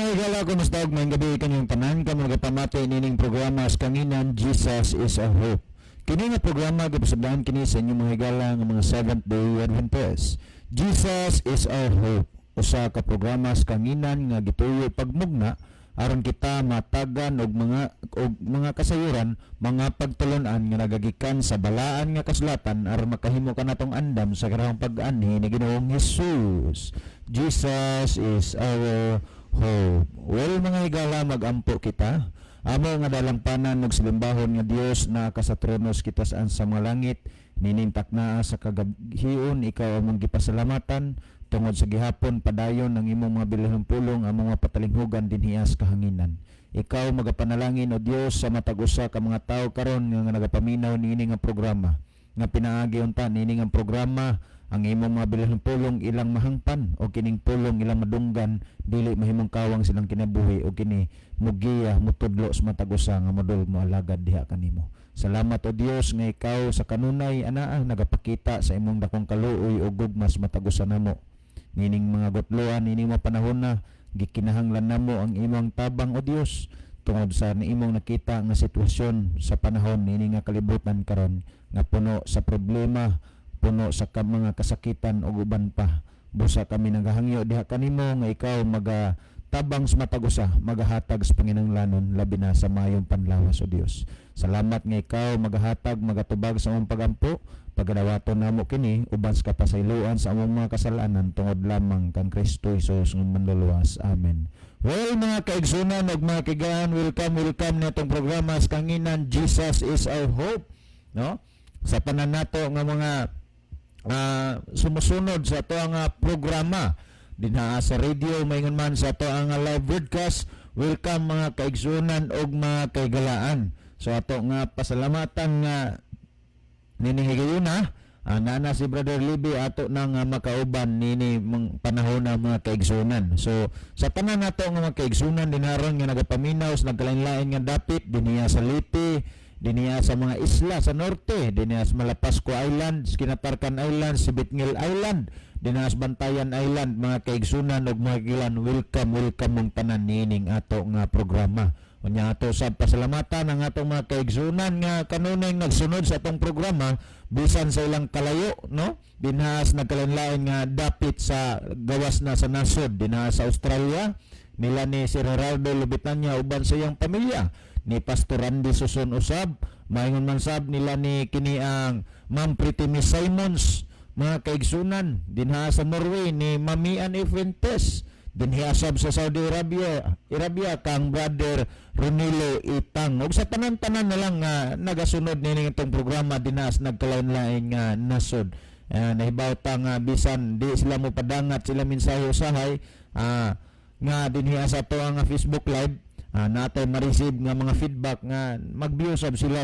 Mga higala, kumusta og maayong gabii kaninyong tanan kamo nagapamati nining programa sa Kanginan, Jesus is Our Hope. Kini nga programa gipasagdan kini sa inyong mga higala nga mga Seventh Day Adventist. Jesus is Our Hope. Usa ka programa sa Kanginan nga gituyo pagmugna aron kita matagan og mga kasayuran, mga pagtulunan nga nagagikan sa balaan nga kasulatan aron makahimo kanatong andam sa karahong pag-anhi ni Ginoong Hesus. Jesus is our hope. Well, mga higala, magampo kita. Amo nga dalampanan ug salimbahon nga Dios na ka sa trono sa kitasan sa mga langit, nining taknaa sa kagabhion, ikaw among gipasalamatan tungod sa gihapon padayon ng imong mga bilihong pulong among mga patalinghugan dinhi sa kahanginan. Ikaw magapanalangin, o Dios, sa matag usa ka mga tawo karon nga nagapaminaw niini nga programa nga pinaagi unta niini nga programa ang imong mga bilihong pulong ilang mahangpan o kining pulong ilang madunggan, dili mahimong kawang silang kinabuhi o kini mugiya, mutudlo sa matag usa nga modol mo alagad diha kanimo. Salamat, o Dios, nga ikaw sa kanunay anaa nagapakita sa imong dakong kaluoy o gugma sa matag usa namo. Nining mga gutloan, nining mga panahon na gikinahanglan namo ang imong tabang, o Dios, tungod sa imong nakita nga sitwasyon sa panahon niini nga kalibutan karon nga puno sa problema, puno sa mga kasakitan ug uban pa. Busa kami nagahangyo diha kanimo nga ikaw maga tabang sa matag usa, magahatag sa panginahanglanon, labi na sa mayong panlawas, o Dios. Salamat nga ikaw magahatag, magatubag sa among pagampo. Pagadawaton namo kini uban sa kapasayloan sa among mga kasalanan tungod lamang kang Kristo Jesus nga manluluwas. Amen. Well, mga kaigsunan ug mga kaigaan, welcome, welcome na itong programa sa Kanginan, Jesus is Our Hope, no? Sa tanan nato nga mga sumusunod sa ato ang programa dinha sa radio, maingon man sa ato ang live broadcast, welcome, mga kaigsunan ug mga kaigalaan. So ato nga pasalamatan nga nining higayuna naa na si Brother Libby ato nang makauban nini mga panahon na, mga kaigsunan. So sa tanan nato nga mga kaigsunan dinha ron nga nagapaminaw sa nagkalain-lain nga dapit dinhiya sa Leyte, dinhiya sa mga isla sa norte, dinhiya sa Malapascua Island, Kinatarkan Island, Sibitngil Island, dinhiya sa Bantayan Island, mga kaigsunan ug mga kilan, welcome, welcome mong tanan nining ato nga programa. Unya ato sa pasalamatan ang atong mga kaigsunan nga kanunay nagsunod sa atong programa bisan sa ilang kalayo, no, dinha sa nagkalain-lain nga dapit sa gawas na sa nasod, dinha sa Australia nila ni Sir Gerardo Lubitanya uban sa iyang pamilya, ni Pastor Randy Suson usab, maingon man sab nila ni kini ang Ma'am Pretty Miss Simons, mga kaigsunan dinha sa Norway ni Mamian Fuentes, dinhi sab sa Saudi Arabia Arabia kang Brother Ronilo Itang, ug sa tanan-tanan na lang nga nagasunod nining itong programa dinha sa nagkalain-lain nga nasod. Nahibaw ta nga bisan di sila mo padangat sila mensahe usahay nga dinhi sa ato ang Facebook Live, natay ma-receive nga mga feedback nga mag-view sab sila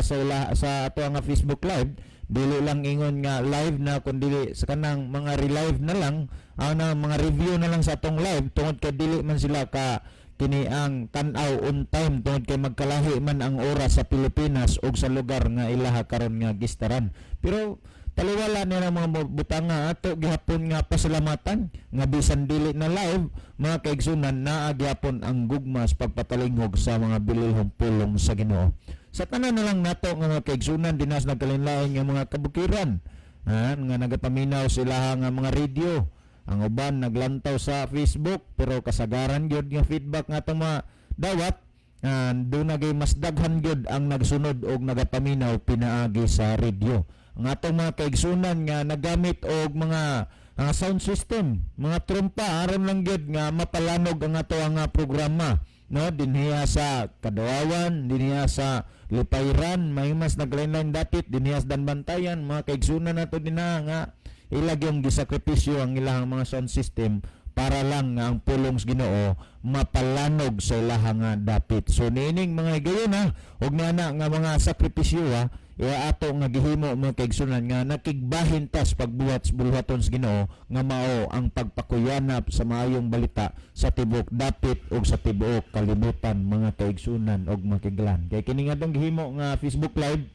sa ato ang Facebook Live, dili lang ingon nga live na kundi sa kanang mga relive na lang ang na mga review na lang sa atong live tungod kay dili man sila ka kini ang tan-aw on time tungod kay magkalahi man ang oras sa Pilipinas ug sa lugar nga ilaha karon nga gistaran. Pero taliwala nila mga butanga, ato gihapon nga pasalamatan nga bisan dili na live, mga kaigsunan, naa gihapon ang gugma sa pagpatalinghog sa mga bililhong pulong sa Ginoo. Sa tanan na lang nato nga mga kaigsunan dinha sa nagkalain-lain nga mga kabukiran nga nagapaminaw sila nga mga radio, ang uban naglantaw sa Facebook, pero kasagaran gyud nga feedback nga atong mga dawat, doon na mas daghan gyud ang nagsunod og nagapaminaw pinaagi sa radio. Ang atong mga kaigsunan nga nagamit og mga sound system, mga trumpa aron lang gyud nga mapalanog ang ato ang programa, no, dinhiya sa Kaduawan, dinhiya sa Lipayran, may mas naglain-lain dapit dinhiya sa Daanbantayan, mga kaigsunan nato dinha nga ila gyung gisakripisyo ang ilang mga sound system para lang nga ang pulong sa Ginoo mapalanog sa ilahang nga dapit. So niining mga higayuna ug niana nga mga sakripisyo iya ato nga gihimo, mga kaigsunan, nga nakigbahin tas pagbuhat sa buluhaton sa Ginoo nga mao ang pagpakuyanap sa maayong balita sa tibuok dapit ug sa tibuok kalibutan, mga kaigsunan ug mga kaiglan. Kay kini nga atong gihimo nga Facebook Live,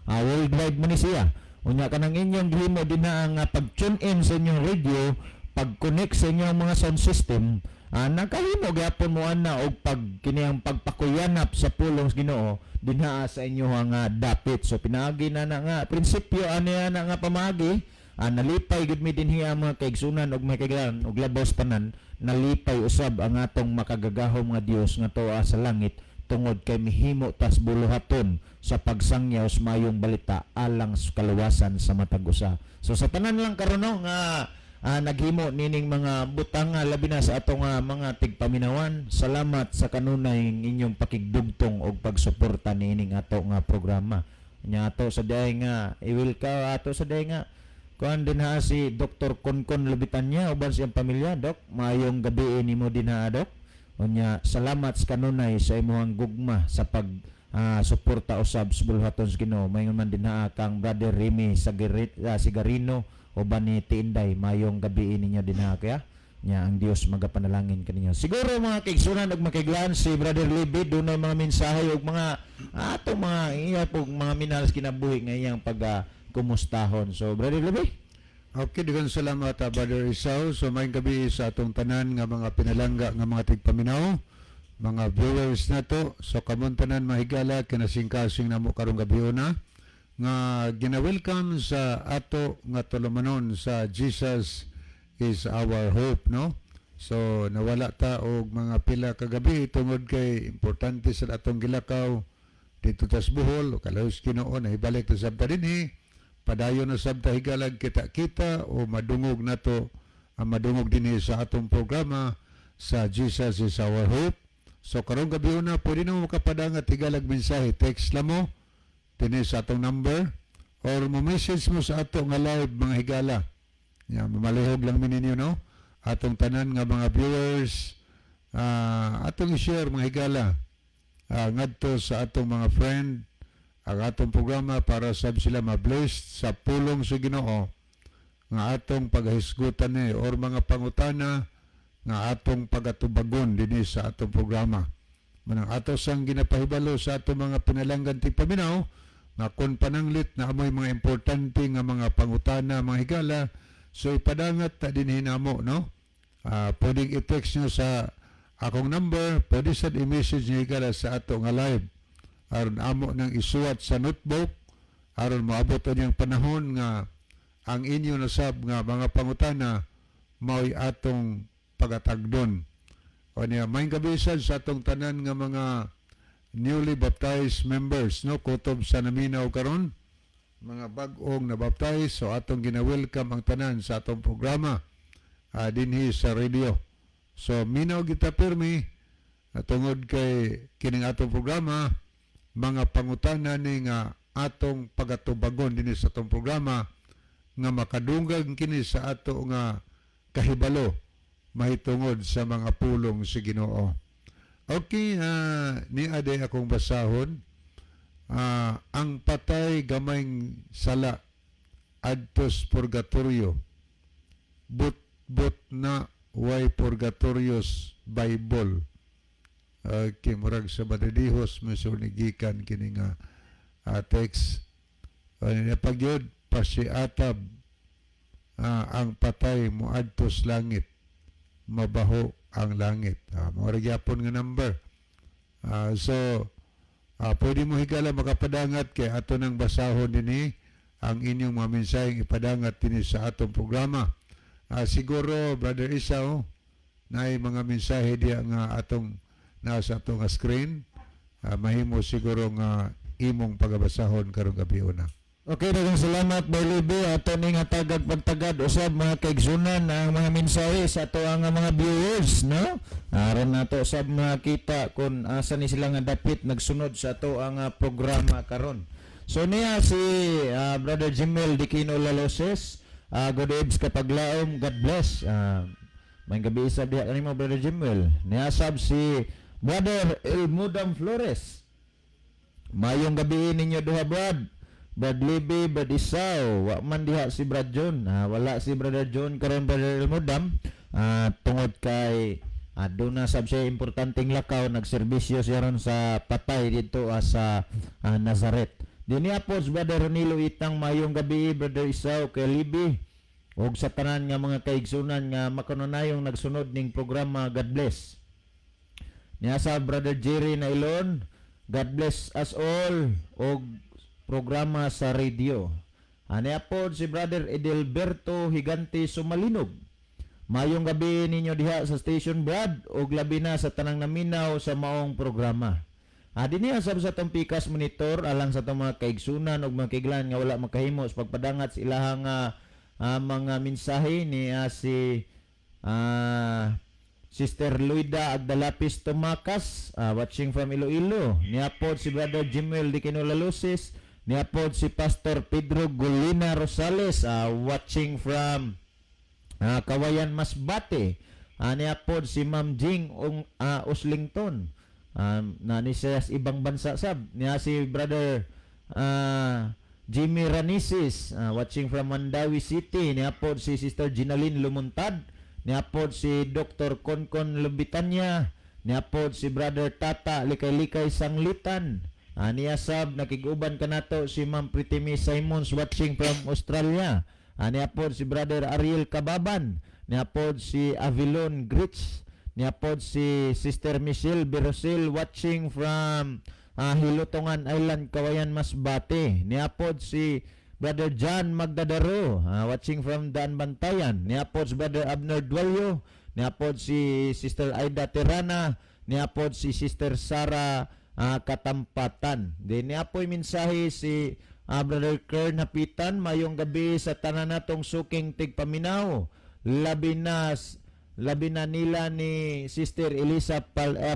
worldwide man ni siya. Unya kanang inyong gihimo dinha ang pag-tune in sa inyong radio, pag-connect sa inyong mga sound system, Nakahimo gyapon mo ana og pag kiniyang pagpakuyanap sa pulong sa Ginoo dinha sa inyo nga dapit. So pinaagi na na nga prinsipyo ani ana nga pamaagi, nalipay gud mi dinhi ang mga kaigsunan ug mga kaiglan, ug labaw tanan nalipay usab ang atong makagagahom nga Dios nga tuwa sa langit tungod kay mihimo tas buluhaton sa pagsangyaw sa mayong balita alang sa kaluwasan sa matag usa. So sa tanan lang karon, no, nga naghimo nining mga butang nga labi na sa atong mga tigpaminawan, salamat sa kanunay inyong pakigdugtong og pagsuporta niining ato nga programa. Nya ato sa diay nga i-welcome ato sa diay nga kuan din ha si Dr. Konkon Lubitanya uban siyang pamilya. Dok, maayong gabi nimo din ha, Dok. Unya salamat sa kanunay sa imong gugma sa pag suporta usab sa buluhaton sa Ginoo. Mayon man din ha kang Brother Remy Sagirit, Sigarino uban ni Tinday, maayong gabi ninyo din ha kaya. Nya ang Dios magapanalangin kaninyo. Siguro mga kaigsunan ug makiglaan, si Brother Libby dunay mga mensahe ug mga atong mga iya pug mga minahal sa kinabuhi nga iyang pag kumustahon. So Brother Libby. Okay, daghang salamat, Brother Isao. So maayong gabi sa atong tanan nga mga pinalangga nga mga tigpaminaw, mga viewers nato. So kamon tanan, mahigala, kinasingkasing namo karong gabi una nga gina-welcome sa ato nga tulumanon sa Jesus is Our Hope, no? So nawala ta og mga pila ka gabi tungod kay importante sa atong gilakaw dito tas Bohol. Kalaos Ginoo na ibalik ta sabta dinhi, padayon na sab ta, higalag, kita-kita o madungog nato ang madungog dinhi sa atong programa sa Jesus is Our Hope. So karong gabi una, pwede na mo makapadangat, higalag, mensahe, text lang mo dinhi sa atong number or mo message mo sa ato nga live, mga higala. Ya, mamalihog lang mi ninyo, no? Atong tanan nga mga viewers, atong i-share, mga higala, ngadto sa atong mga friend ang atong programa para sab sila ma-blessed sa pulong sa Ginoo nga atong paghisgutan ni or mga pangutana nga atong pagatubagon dinhi sa atong programa. Manang ato sang ginapahibalo sa atong mga pinalanggan tigpaminaw nga kung pananglit na amoy mga importante nga mga pangutana, mga higala, so ipadangat ta dinhi namo, no? Pwedeng i-text nyo sa akong number, pwede sad i-message nyo, higala, sa ato nga live aron amo nang isuwat sa notebook aron moabot ang panahon nga ang inyo nasab nga mga pangutana mao'y atong pagatagdon. O niya, may gabi sa atong tanan nga mga newly baptized members, no, kutob sa naminaw karon, mga bag-ong na-baptize, so atong gina-welcome ang tanan sa atong programa dinhi sa radio. So minaw kita pirmi tungod kay kining atong programa, mga pangutana ni nga atong pagatubagon dinhi sa atong programa nga makadungag kini sa ato nga kahibalo mahitungod sa mga pulong sa Ginoo. Okay, ni ade akong basahon. Ang patay gamayng sala adtos purgatorio. But but na way purgatorios Bible. Okay, murag sa Madridihos meso ni gikan kini nga text. Niya pagyud pasiatab ang patay moadtos langit, mabaho ang langit. Mao ra gyapon nga number. So pwede mo, higala, makapadangat kay ato nang basahon dinhi ang inyong mga mensaheng ipadangat dinhi sa atong programa. Siguro Brother Isao, naay mga mensahe diya nga atong nasa atong nga screen. Mahimo siguro nga imong pagabasahon karong gabi una. Okay, daghang salamat, Barlibe. Ato ning hatagag pagtagad usab, mga kaigsunan, ang mga mensahe sa ato ang mga viewers, no? Aron nato usab makita kung asa ni sila nga dapit nagsunod sa ato ang programa karon. So niya si Brother Jimel Dikino Laloses, good eves kapaglaom, God bless. May gabi isa diha kanimo, Brother Jimel. Niya sab si Brother El Mudam Flores. Mayong gabi ninyo duha, Brad. Brad Libby, Brad Isaw, wa man diha si Brad John. Wala si Brother John karon, Brother El Mudam. Tungod kay doon na sab siya importanteng lakaw, nagserbisyo siya ron sa patay dito sa Nazaret. Dinhi po si Brother Ronilo Itang, mayong gabi, Brother Isaw kay Libby. Og sa tanan nga mga kaigsunan nga makanunayong nagsunod ning programa, God bless. Niya sa Brother Jerry Nailon, God bless us all og programa sa radio. Ania pod si Brother Edelberto Higante Sumalinog. Mayong gabi ninyo diha sa station, Brad, og labi na sa tanang naminaw sa maong programa. Dinhi sab sa atong Pikas monitor alang sa atong mga kaigsunan og mga kaiglan nga wala makahimo sa pagpadangat sa ilahang mga mensahe ni si Sister Luida Agdalapis Tumakas, watching from Iloilo. Niya pod si Brother Jimuel Di Lucis. Niya pod si Pastor Pedro Golina Rosales, watching from Kawayan, Masbate. Niya pod si Ma'am Jing Uslington. Na ni siya sa ibang bansa sab. Niya si Brother Jimmy Ranisis, watching from Mandaue City. Niya pod si Sister Ginaline Lumuntad. Niya pod si Dr. Konkon Lubitanya. Niya pod si Brother Tata Likay-Likay Sanglitan. Niya sab nakiguban kanato si Ma'am Pretty Simons, watching from Australia. Niya pod si Brother Ariel Kababan. Niya pod si Avilon Gritz. Niya pod si Sister Michelle Berosil, watching from Hilutungan Island, Kawayan, Masbate. Niya pod si Brother John Magdadaro, watching from Daan Bantayan. Niya pod si Brother Abner Duello. Niya pod si Sister Aida Tirana. Niya pod si Sister Sara Katampatan. Din niya po'y mensahe si Brother Kern Hapitan. Mayong gabi sa tanan natong suking tigpaminaw. Labi na nila ni Sister Elisa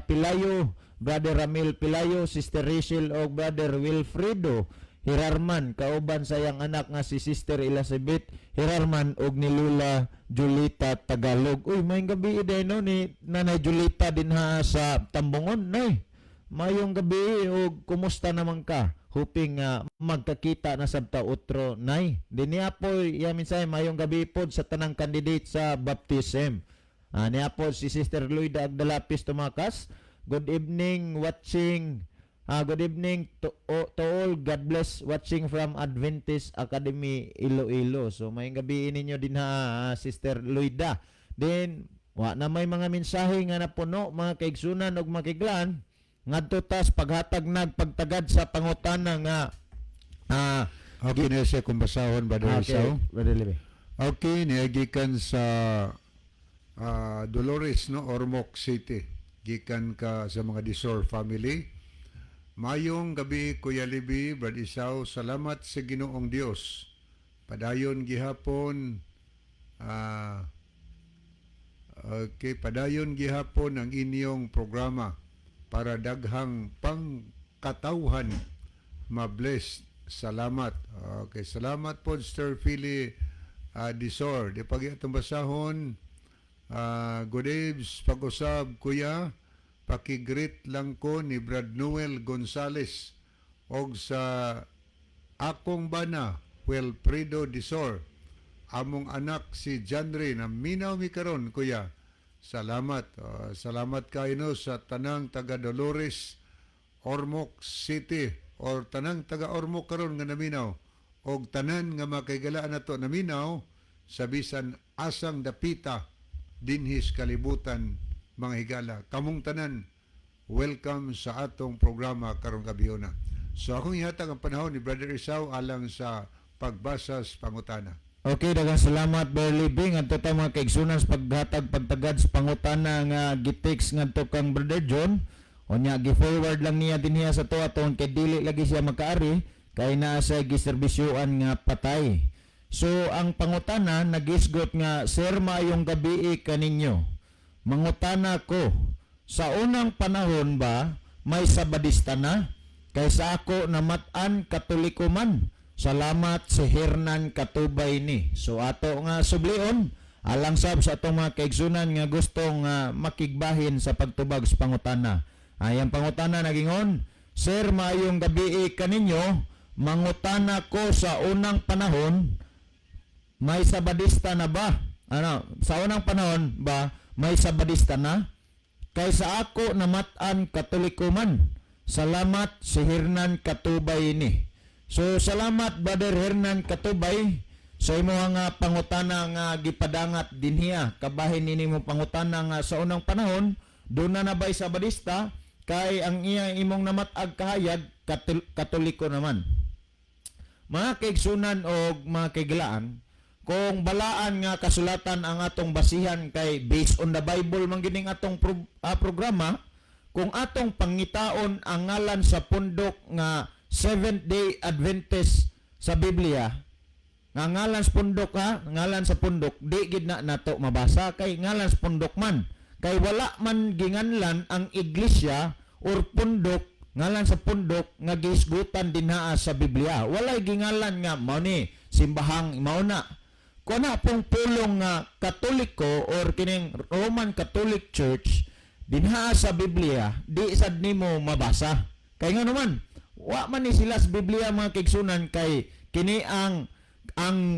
Pilayo, Brother Ramil Pilayo, Sister Rachel o Brother Wilfredo Hirarman kauban sa iyang anak nga si Sister Elizabeth Hirarman og ni Lula Julita Tagalog. Uy, may gabi day no ni Nanay Julita dinha sa Tambungon, nay. Mayong gabi og kumusta naman ka? Hoping nga magkakita na sabta utro, nay. Dinhi po iya mensahe, mayong gabi pod sa tanang candidate sa baptism. Niya po si Sister Luida Agdalapis Tumakas. Good evening watching. Good evening to all. God bless, watching from Adventist Academy Iloilo. So may gabi ninyo din ha, Sister Luida. Then wa na may mga mensahe nga napuno, mga kaigsunan ug mga kaiglan, ngadto tas paghatag nagpagtagad sa pangutana nga Okay na siya kung basahon, Brother Okay, Isao. Brother Libby. Okay, niya gikan sa Dolores, no, Ormoc City. Gikan ka sa mga Disor family. Mayong gabi, Kuya Libi, Brad Isaw, salamat sa Ginoong Dios. Padayon gihapon okay, padayon gihapon ang inyong programa para daghang pangkatawhan ma-bless. Salamat. Okay, salamat po, Sir Philly Disor. Di pag itong basahon, good eves, pag-usab, Kuya, pakigreet lang ko ni Brad Noel Gonzales og sa akong bana, Wilfredo Disor. Among anak si Janre na minaw mi karon, Kuya. Salamat. Salamat kayo no sa tanang taga Dolores, Ormoc City or tanang taga Ormoc karon nga naminaw og tanan nga makaigalaan nato naminaw sa bisan asang dapita dinhis kalibutan, mga higala. Kamong tanan, welcome sa atong programa karong gabhiona. So akong ihatag ang panahon ni Brother Isao alang sa pagbasa sa pangutana. Okay, daghang salamat, Brother Libby. Ngadto ta, mga kaigsunan, sa paghatag pagtagad sa pangutana nga gitext ngadto kang Brother John. Unya gi-forward lang niya dinhiya sa tuwa tungod kay dili lagi siya makaari kay naa sa giserbisyuan nga patay. So ang pangutana nagisgot nga, "Sir, maayong gabi kaninyo. Mangutana ko, sa unang panahon ba may Sabadista na? Kay sa ako namat-an Katoliko man. Salamat, si Hernan Katubay ni." So ato nga sublion alang sab sa atong mga kaigsunan nga gustong makigbahin sa pagtubag sa pangutana. Ay ang pangutana nagingon, "Sir, maayong gabi kaninyo. Mangutana ko, sa unang panahon may Sabadista na ba? Ano, sa unang panahon ba may Sabadista na? Kay sa ako namat-an Katoliko man. Salamat, si Hernan Katubay ni." So salamat, Brother Hernan Katubay. Sa imo nga pangutana nga gipadangat dinhiya, kabahin nini mo pangutana nga sa unang panahon doon na nabay Sabadista kay ang iya imong namatag kahayag Katoliko naman. Mga kaigsunan og mga kaigalaan, kung balaan nga kasulatan ang atong basihan kay based on the Bible man gining atong programa, kung atong pangitaon ang ngalan sa pundok nga Seventh Day Adventist sa Biblia, nga ngalan sa pundok ha, ngalan sa pundok, di gid na nato mabasa kay ngalan sa pundok man. Kay wala man ginganlan ang iglesia or pundok, ngalan sa pundok nga gihisgutan dinha sa Biblia. Walay gingalan nga mao ni simbahang mao na. Kuna pong pulong nga Katoliko or kining Roman Catholic Church dinha sa Biblia, di sad nimo mabasa. Kay nga naman, wa man ni sila sa Biblia, mga kaigsunan, kay kini ang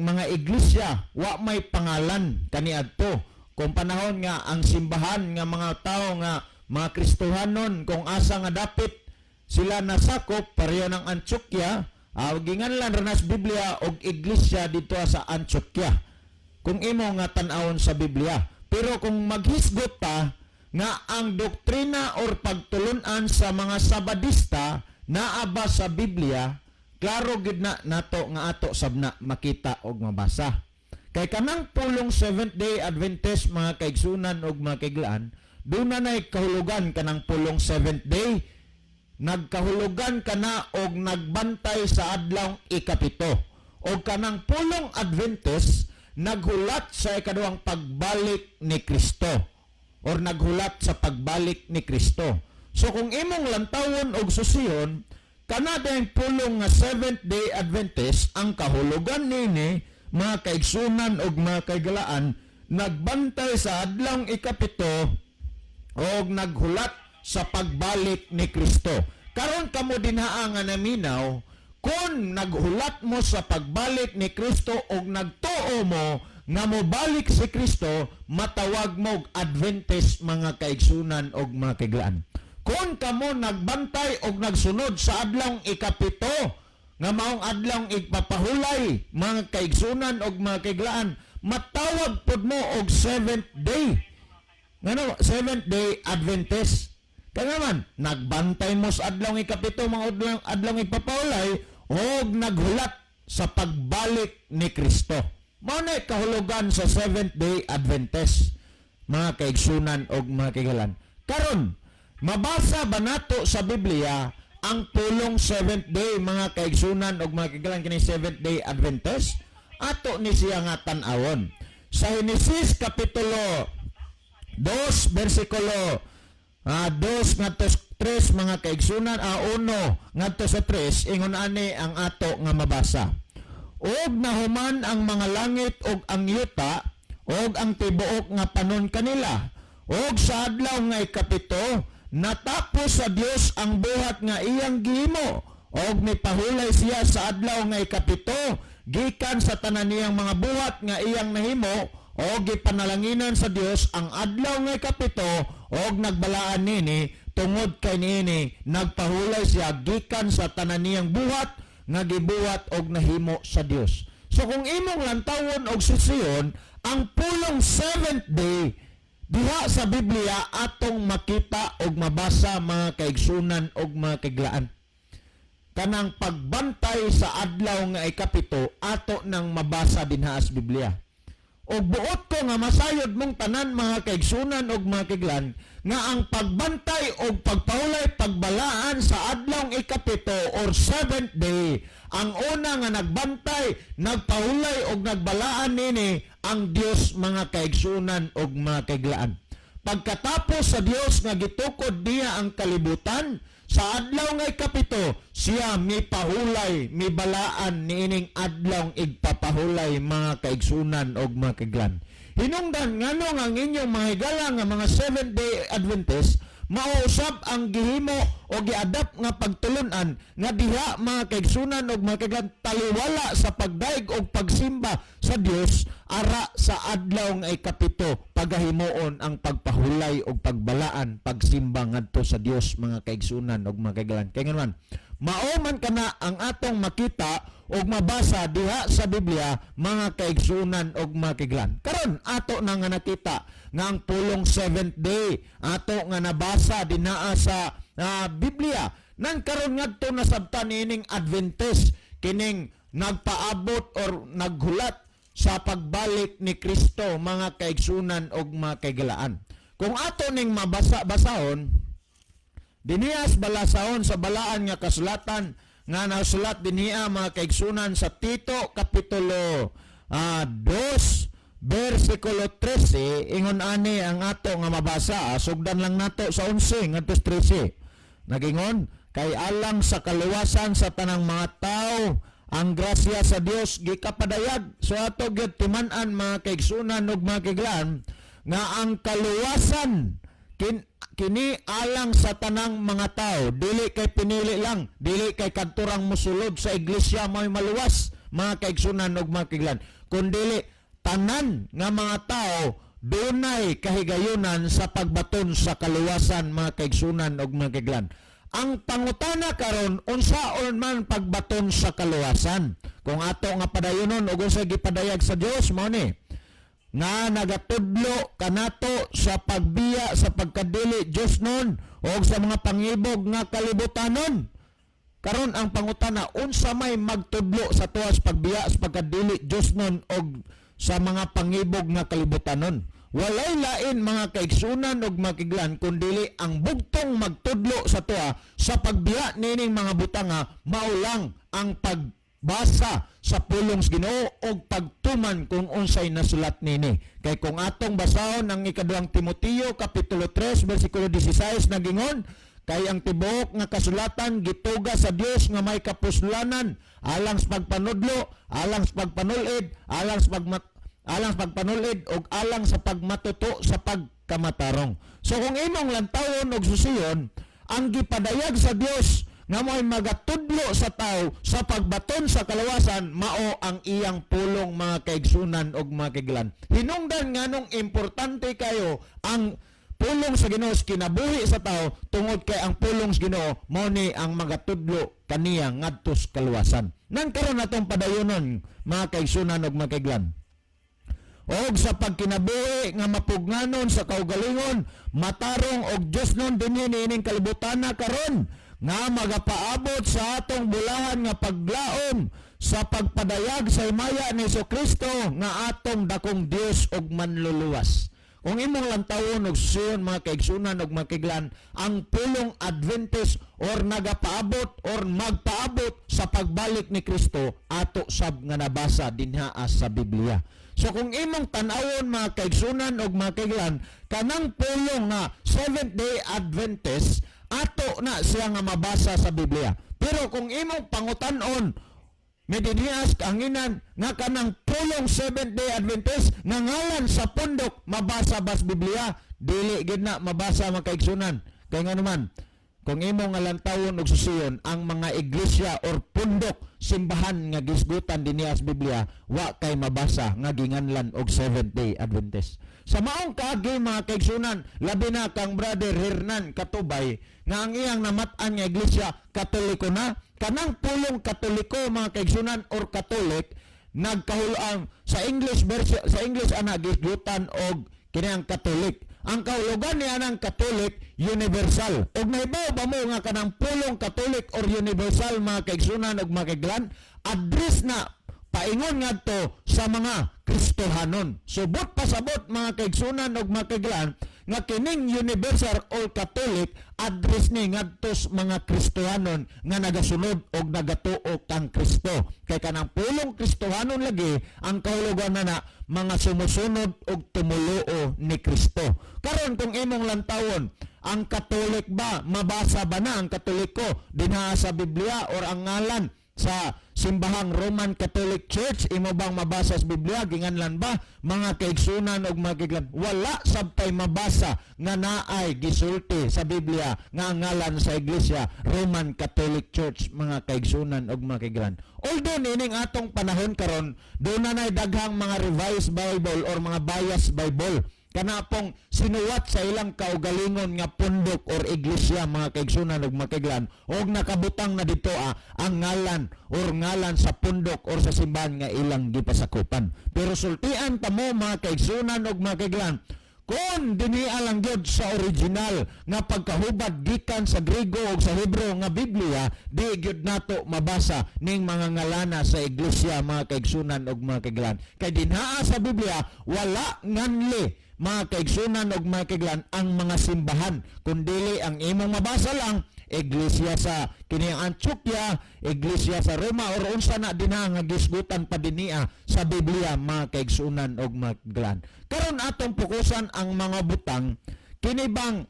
mga iglesia wa may pangalan kaniadto. Kung panahon nga ang simbahan nga mga tao nga mga Kristohanon, kung asa nga dapit sila nasakop, pareho ng Antioquia, ginganlan ra na sa Biblia og iglesia dito sa Antioquia kung imo nga tan-awon sa Biblia. Pero kung maghisgot ta nga ang doktrina or pagtulunan sa mga Sabadista naa ba sa Biblia, klaro gid na nato nga ato sabna makita og mabasa. Kay kanang pulong Seventh Day Adventist, mga kaigsunan og mga kaiglaan, doon na nay kahulugan kanang pulong Seventh Day, nagkahulugan kana og nagbantay sa adlaw ikapito. Og kanang pulong Adventist naghulat sa ikaduhang pagbalik ni Kristo or naghulat sa pagbalik ni Kristo. So kung imong lantawon og susiyon kana dayang pulong nga Seventh Day Adventist, ang kahulugan nini, mga kaigsunan og mga kaigalaan, nagbantay sa adlawng ikapito og naghulat sa pagbalik ni Kristo. Karon kamo dinhaa nga naminaw, kung naghulat mo sa pagbalik ni Kristo og nagtuo mo nga mobalik si Kristo, matawag mo og Adventist, mga kaigsunan og mga kaiglaan. Kung kamo nagbantay og nagsunod sa adlawng ikapito nga maong adlawng igpapahulay, mga kaigsunan og mga kaiglaan, matawag pud mo og Seventh Day. Ngano, Seventh Day Adventist. Kaya naman, nagbantay mo sa adlawng ikapito, mga adlawng igpapahulay, og naghulat sa pagbalik ni Kristo. Mao na kahulugan sa Seventh Day Adventist, mga kaigsunan og mga kaigalan. Karon, mabasa ba nato sa Biblia ang pulong Seventh Day, mga kaigsunan og mga kaigalan, kini Seventh Day Adventist? Ato ni siya nga tan-awon. Sa Henesis kapitulo 2 versikulo 2 ngadto 3, mga kaigsunan, 1 ngadto sa 3, ingon ani ang ato nga mabasa. "Ug nahuman ang mga langit ug ang yuta ug ang tibuok nga panon kanila. Ug sa adlaw nga ikapito natapos sa Dios ang buhat nga iyang gihimo ug mipahulay siya sa adlaw nga ikapito gikan sa tanan niyang mga buhat nga iyang nahimo ug gipanalanginan sa Dios ang adlaw nga ikapito ug nagbalaan nini tungod kay niini nagpahulay siya gikan sa tanan niyang buhat nga gibuhat og nahimo sa Dios." So kung imong lantawon og susiyon ang pulong Seventh Day diha sa Biblia, atong makita og mabasa, mga kaigsunan og mga kaiglaan. Kanang pagbantay sa adlaw nga ikapito ato nang mabasa dinha sa Biblia. Og buot ko nga masayod mong tanan, mga kaigsunan og mga kaiglaan, nga ang pagbantay og pagpahulay, pagbalaan sa adlawng ikapito or seventh day, ang una nga nagbantay, nagpahulay og nagbalaan nini ang Dios, mga kaigsunan og mga kaiglaan. Pagkatapos sa Dios nga gitukod niya ang kalibutan, sa adlaw nga ikapito, siya mipahulay, mibalaan niining adlaw igpapahulay, mga kaigsunan og mga kaiglan. Hinungdan ngano nga ang inyong mga higala nga mga Seventh Day Adventist mausab ang gihimo o giadapt nga pagtulunan nga diha, mga kaigsunan og mga kaiglan, taliwala sa pagdaig og pagsimba sa Dios, ara sa adlaw nga ikapito pagahimuon ang pagpahulay og pagbalaan, pagsimba ngadto sa Dios, mga kaigsunan og mga kaiglan. Kay ngano man Mao man kana ang atong makita og mabasa diha sa Biblia, mga kaigsunan og mga kaiglan. Karon ato na nga nakita nga ang pulong seventh day ato nga nabasa dinaa sa Biblia. Nang karon ngadto nasabtan niining Adventist, kining nagpaabot or naghulat sa pagbalik ni Kristo, mga kaigsunan og mga kaigalaan. Kung ato ning mabasa-basahon dinhias balasahon sa balaan nga kasulatan nga nasulat dinhiya, mga kaigsunan, sa Tito kapitulo 2 versikulo 13, ingon ani ang ato nga mabasa. Sugdan lang nato sa 11 ngadto sa 13. Nagingon, "Kay alang sa kaluwasan sa tanang mga tao ang grasya sa Dios gikapadayag." So ato gyud timan-an, mga kaigsunan ug mga kaiglaan, nga ang kaluwasan kini alang sa tanang mga tao, dili kay pinili lang, dili kay kadturang musulod sa iglesia mo'y maluwas, mga kaigsunan ug mga kaiglan, kundili tanan nga mga tao dunay kahigayunan sa pagbaton sa kaluwasan, mga kaigsunan ug mga kaiglan. Ang pangutana karon, unsaon man pagbaton sa kaluwasan? Kung ato nga padayonon ug unsa gipadayag sa Dios, mao ni nga nagatudlo kanato sa pagbiya sa pagkadili Dios nun o sa mga pangibog nga kalibutanon. Karon ang pangutana, unsa may magtudlo sa tuwas pagbiya sa pagkadili Dios nun og sa mga pangibog nga kalibutanon? Walay lain, mga kaigsunan og makiglan, kundili ang bugtong magtudlo sa tuwa sa pagbiya nining mga butanga mao lang ang pagbasa sa pulong sa Ginoo og pagtuman kung unsay nasulat nini. Kay kung atong basahon ang ikaduhang Timoteo kapitulo 3 bersikulo 16, nagingon, "Kay ang tibuok nga kasulatan gituga sa Dios nga may kapuslanan alang sa pagpanudlo, alang sa pagpanulid, alang sa pagpanulid ug alang sa pagmatuto sa pagkamatarong." So kung imong lantawon og susiyon, ang gipadayag sa Dios nga mo'y magatudlo sa tao sa pagbaton sa kalawasan, mao ang iyang pulong, mga kaigsunan og mga kaiglan. Hinungdan nganong importante kayo ang pulong sa Ginoo sa kinabuhi sa tao, tungod kay ang pulong sa Ginoo mao ni ang magatudlo kaniya ngadto sa kaluwasan. Nang karon atong padayonon, mga kaigsunan og mga kaiglan. Og sa pagkinabuhi nga mapugnanon sa kaugalingon, matarong og Dios nun dinhi niining kalibutan na karon, nga magapaabot sa atong bulahan nga paglaom sa pagpadayag sa himaya ni Kristo nga atong dakong Dios ug manluluwas. Kung imong lantawon og susiyon, mga kaigsunan ug mga kaiglan, ang pulong Adventist or nagapaabot or magpaabot sa pagbalik ni Kristo, ato sab nga nabasa dinha sa Biblia. So kung imong tan-awon, mga kaigsunan ug mga kaiglan, kanang pulong nga Seventh Day Adventist, ato na siya nga mabasa sa Biblia. Pero kung imong pangutan-on Medinias kaanginan nga kanang pulong Seventh Day Adventist nga ngalan sa pundok mabasa bas Biblia, dili gid na mabasa, mga kaigsunan. Kay nga naman, kung imo nga lantawon og susiyon ang mga iglesia or pundok simbahan nga gisgutan dinhi sa Biblia, wa kay mabasa nga ginganlan og Seventh Day Adventist. Sa maong kaagi, mga kaigsunan, labi na kang Brother Hernan Katubay nga ang iyang namat-an nga iglesia Katoliko na, kanang pulong Katoliko, mga kaigsunan, or Catholic, nagkahuloan sa English version, sa English ana gisgutan og kini ang Catholic. Ang kahulugan niya ng Catholic, universal. Og nahibaw ba mo nga kanang pulong Catholic or universal, mga kaigsunan ug mga kaiglan, address na paingon ngadto sa mga Kristohanon? Subot pasabot, mga kaigsunan ug mga kaiglan, nga kining universal or Catholic, address ni ngadto sa mga Kristohanon nga nagasunod og nagatuo kang Kristo. Kay kanang pulong Kristohanon lagi, ang kahulugan na na mga sumusunod og tumuluo ni Kristo. Karon kung imong lantawon, ang Catholic ba, mabasa ba na ang Katoliko dinha sa Biblia or ang ngalan sa simbahang Roman Catholic Church, imo bang mabasa sa Biblia ginganlan ba, mga kaigsunan ug mga kaiglan? Wala sabtay mabasa nga naay gisulti sa Biblia nga ang ngalan sa iglesia Roman Catholic Church, mga kaigsunan ug mga kaiglan. Although nining atong panahon karon, doon na nay daghang mga Revised Bible or mga biased Bible. Kana pong sinuwat sa ilang kaugalingon nga pundok or iglesia, mga kaigsunan ug mga kaiglan, og nakabutang na dito ang ngalan or ngalan sa pundok or sa simbahan nga ilang gipasakupan. Pero sultian ta mo, mga kaigsunan ug mga kaiglan, kung dinhi lang gyud sa original nga pagkahubad gikan sa Griego o sa Hebreo nga Biblia, di gyud nato mabasa ning mga ngalana sa iglesia, mga kaigsunan ug mga kaiglan. Kay dinhaa sa Biblia wala nganli, mga kaigsunan ug mga kaiglan, ang mga simbahan, kundili ang imong mabasa lang iglesia sa kini ang Antioquia, iglesia sa Roma or unsa na dinha nga gisgutan pa dinhiya sa Biblia, mga kaigsunan ug mga kaiglan. Karon atong pokusan ang mga butang kini bang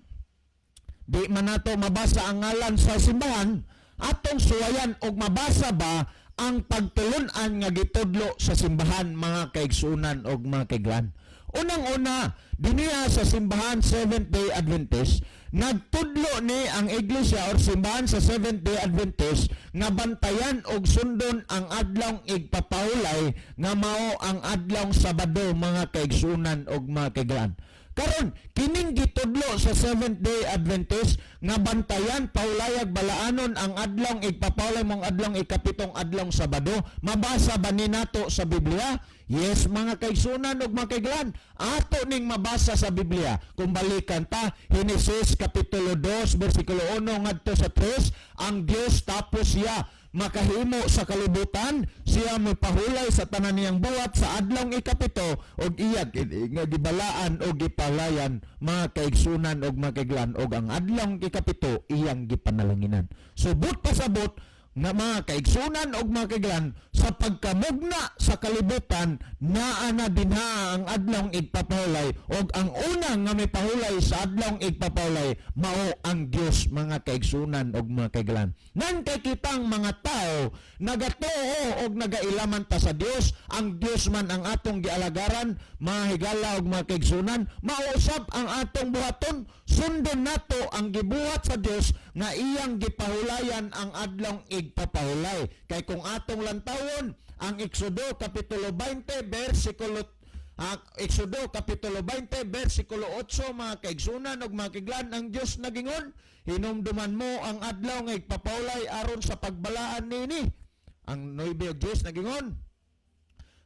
di man nato mabasa ang ngalan sa simbahan, atong suwayan og mabasa ba ang pagtulun-an nga gitudlo sa simbahan, mga kaigsunan og mga kaiglan. Unang-una, dinhiya sa simbahan Seventh Day Adventist, nagtudlo ni ang iglesia or simbahan sa Seventh Day Adventist nga bantayan og sundon ang adlawng igpapahulay nga mao ang adlawng Sabado, mga kaigsunan og mga kaiglan. Karon, kining gitudlo sa Seventh Day Adventist nga bantayan, paulayag, balaanon ang adlawng igpapahulay mong adlawng ikapitong adlawng Sabado, mabasa ba ni nato sa Biblia? Yes, mga kaigsunan ug mga kaiglan, ato ning mabasa sa Biblia. Kung balikan ta Henesis kapitulo 2 bersikulo 1 ngadto sa 3, ang Dios tapos siya makahimo sa kalibutan, siya mipahulay sa tanan niyang buhat sa adlawng ikapito og iya nga gibalaan og gipalayan, mga kaigsunan og mga kaiglan, og ang adlawng ikapito iyang gipanalanginan. Subot pasabot nga, mga kaigsunan og mga kaiglan, sa pagkamugna sa kalibutan naa na dinha ang adlawng igpapahulay og ang una nga mipahulay sa adlawng igpapahulay mao ang Dios, mga kaigsunan og mga kaiglan. Nan kay kitang mga tao nagatuo og nagailaman ta sa Dios, ang Dios man ang atong gialagaran, mga higala og mga kaigsunan, mausab ang atong buhaton, sundon nato ang gibuhat sa Dios nga iyang gipahulayan ang adlawng igpapahulay. Kay kung atong lantawon ang Exodo kapitulo 20 bersikulo ang Exodo kapitulo 20 bersikulo 8, mga kaigsunan ug mga kaiglan, ang Dios nagingon, "Hinumduman mo ang adlaw nga igpapahulay aron sa pagbalaan nini." Ang 9 ug 10 nagingon,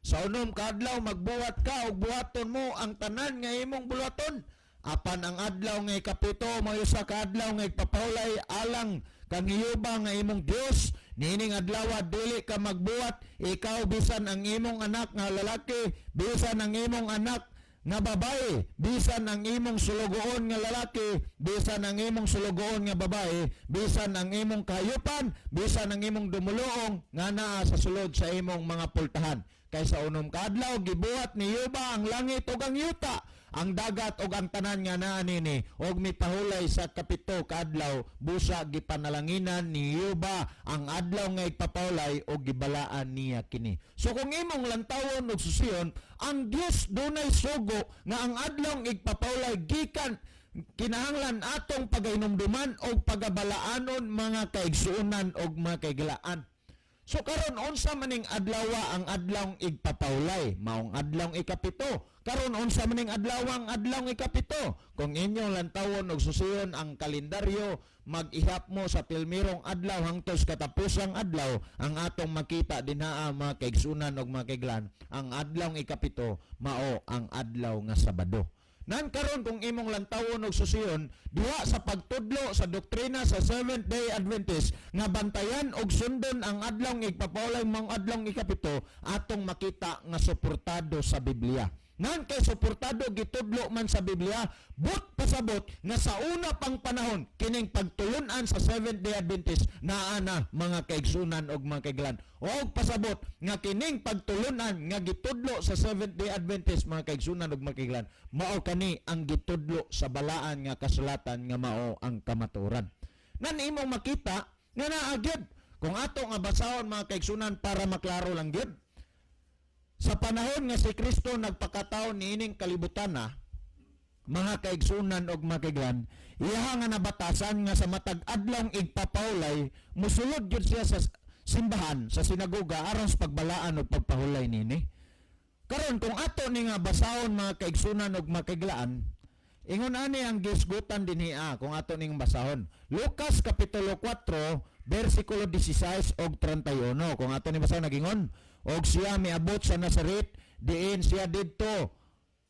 "Sa 6 ka adlaw magbuhat ka ug buhaton mo ang tanan nga imong buluhaton. Apan ang adlaw nga ikapito mao usa ka adlaw nga igpapahulay alang kang Jehova nga imong Dios. Niining adlaw dili ka magbuhat, ikaw bisan ang imong anak nga lalaki, bisan ang imong anak nga babae, bisan ang imong sulugoon nga lalaki, bisan ang imong sulugoon nga babae, bisan ang imong kahayupan, bisan ang imong dumuluong nga naa sa sulod sa imong mga pultahan. Kay sa 6 ka adlaw gibuhat ni Jehova ang langit ug ang yuta, ang dagat ug ang tanan nga naa nini, ug mipahulay sa kapito ka adlaw, busa gipanalanginan ni Jehova ang adlaw nga igpapahulay ug gibalaan niya kini." So kung imong lantawon ug susiyon, ang Dios dunay sugo nga ang adlaw igpapahulay gikan kinahanglan atong pagahinumduman og pagabalaanon, mga kaigsuonan og mga kaiglaan. So karon, unsa maning adlaw ang adlawng igpapahulay? Maong adlawng ikapito. Karon, unsa maning adlaw ang adlawng ikapito? Kung inyong lantawon og susiyon ang kalendaryo, mag-ihap mo sa pilmirong adlaw hangtod katapusang adlaw, ang atong makita dinhaa, mga kaigsunan og mga kaiglan, ang adlawng ikapito mao ang adlaw nga Sabado. Nan karon kung imong lantawon og susiyon diha sa pagtudlo sa doktrina sa Seventh Day Adventist nga bantayan og sundon ang adlawng igpapahulay mong adlawng ikapito, atong makita nga suportado sa Biblia. Nan kay suportado, gitudlo man sa Biblia, but pasabot nga sa una pang panahon kining pagtulunan sa Seventh Day Adventist naa na, mga kaigsunan og mga kaiglan. Og pasabot nga kining pagtulunan nga gitudlo sa Seventh Day Adventist, mga kaigsunan og mga kaiglan, mao kani ang gitudlo sa balaan nga kasulatan nga mao ang kamatuoran. Nan imong makita nga naa gyud kung ato nga basahon, mga kaigsunan, para maklaro lang gyud. Sa panahon nga si Kristo nagpakatao niining kalibutan na, mga kaigsunan og mga kaiglan, iyaha nga nabatasan nga sa matag adlawng igpapahulay, musulod gyud siya sa simbahan, sa sinagoga, aron sa pagbalaan og pagpahulay nini. Karon, kung ato ni nga basahon, mga kaigsunan ug makiglaan, ingon ani ang gisgutan dinhi kung ato ning basahon. Lucas kapitulo 4 versikulo 16 og 31. Kung ato ni basahon, nagingon, "Og siya miabot sa Nazaret, diin siya didto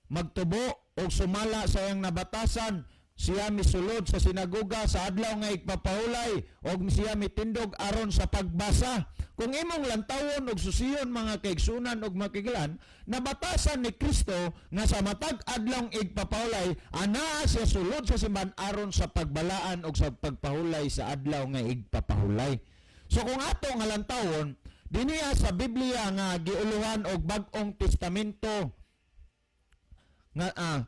magtubo, og sumala sa iyang nabatasan siya misulod sa sinagoga sa adlaw nga igpapahulay og siya mitindog aron sa pagbasa." Kung imong lantawon og susiyon, mga kaigsunan og makiglan, nabatasan ni Kristo nga sa matag adlaw igpapahulay anaa siya sulod sa simbahan aron sa pagbalaan og sa pagpahulay sa adlaw nga igpapahulay. So kung ato nga lantawon dinhiya sa Biblia nga giuluhan og Bag-ong Testamento nga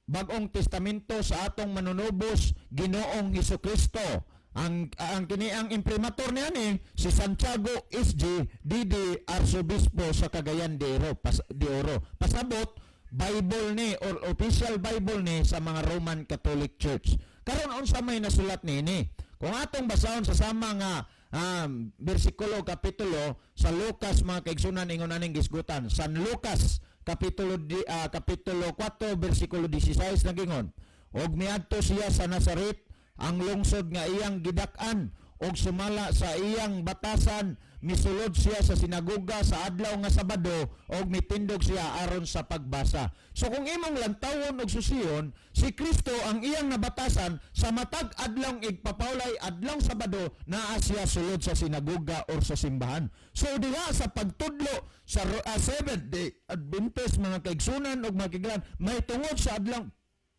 Bagong Testamento sa atong manunubos Ginoong Hesukristo. Ang kini ang imprimatur niya ni si Santiago SG DD, Arsobispo sa Cagayan de Oro. Pasabot Bible ni or official Bible ni sa mga Roman Catholic Church. Karon, unsa may nasulat niini? Kung atong basahon sa sama nga bersikulo, kapitulo sa Lucas, mga kaigsunan, ingon aning gisgutan. San Lucas kapitulo 4 bersikulo 16, nagingon, "Og miadto siya sa Nazaret, ang lungsod nga iyang gidak-an, og sumala sa iyang batasan misulod siya sa sinagoga sa adlaw nga Sabado og mitindog siya aron sa pagbasa." So kung imong lantawon og susiyon, si Kristo, ang iyang nabatasan, sa matag adlaw igpapawlay, adlaw Sabado, naa siya sulod sa sinagoga or sa simbahan. So diha sa pagtudlo sa Seventh Day Adventist, mga kaigsunan ug mga kiglan, may tungod sa adlaw